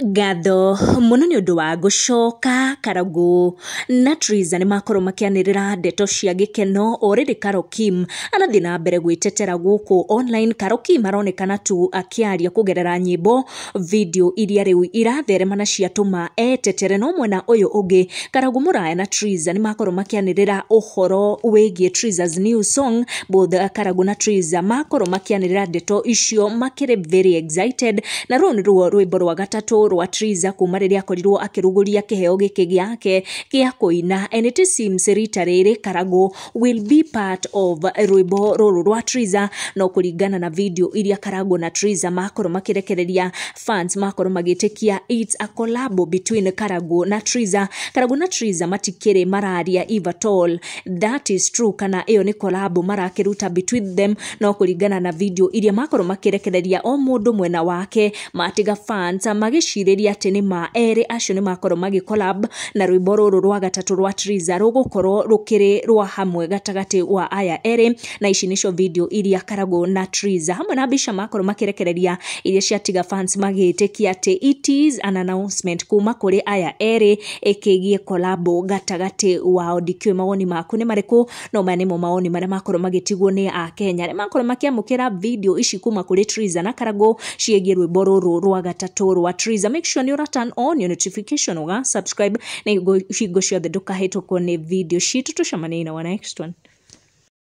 Ngatho mũno nĩ ũndũ wa gũcoka. Karangũ na Triza nĩ makorwo makĩanĩrĩra ndeto cia gĩkeno. Already Carol Kim arathiĩ na mbere gwĩtetera gũkũ online. Carol Kim aronekana tu akĩaria kũgerera nyĩmbo, video iria rĩu iratherema na ciatũma etetere. No mwena ũyũ ũngĩ, Karangũ Mũraya na Triza nĩ makorwo makĩanĩrĩra ũhoro wĩgiĩ Triza's new song. Both Karangũ na Triza makorwo makĩanĩrĩra ndeto icio makĩrĩ very excited, na rũrũ nĩruo rwĩmbo rwa gatatũ rwa Triza kuma rĩrĩa akorirwo akĩrugũria kĩheo gĩkĩ gĩake gĩa kũina, and it seems rita rĩrĩ Karangũ will be part of rwĩmbo rũrũ rwa Triza. No kũringana na video iria Karangũ na Triza makorwo makĩrekereria, fans makorwo magĩtĩkia it's a collab between Karangũ na Triza. Karangũ na Triza matikĩrĩ mararia if at all that is true, kana ĩyo nĩ collab marakĩruta between them. No kũringana na video iria makorwo makĩrekereria o mũndũ mwena wake, matiga fans magĩcirĩria atĩ nĩ ma erĩ acio nĩ makorwo magĩ collab, na rwĩmbo rũrũ rwa gatatũ rwa Triza rũgũkorwo rũkĩrĩ rwa hamwe gatagatĩ wa aya erĩ. Na ici nĩcio video iria Karangũ na Triza hamwe na mbica makorwo makĩrekereria, iria ciatiga fans magĩtĩkia atĩ it is an announcement kuma kũrĩ aya erĩ ĩkĩgiĩ collab gatagatĩ wao. Ndikĩũĩ mawoni maku nĩ marĩkũ, no maya nĩmo mawoni marĩa makorwo magĩtigwo nĩ Akenya arĩa makorwo makĩamũkĩra video ici kuma kũrĩ Triza na Karangũ ciĩgiĩ rwĩmbo rũrũ rwa gatatũ rwa Triza. Make sure nĩ ũra turn on your notification, ũga subscribe na hingo ciothe ndũkahĩtũkwo nĩ video citũ. Tũcemanie na wa next one.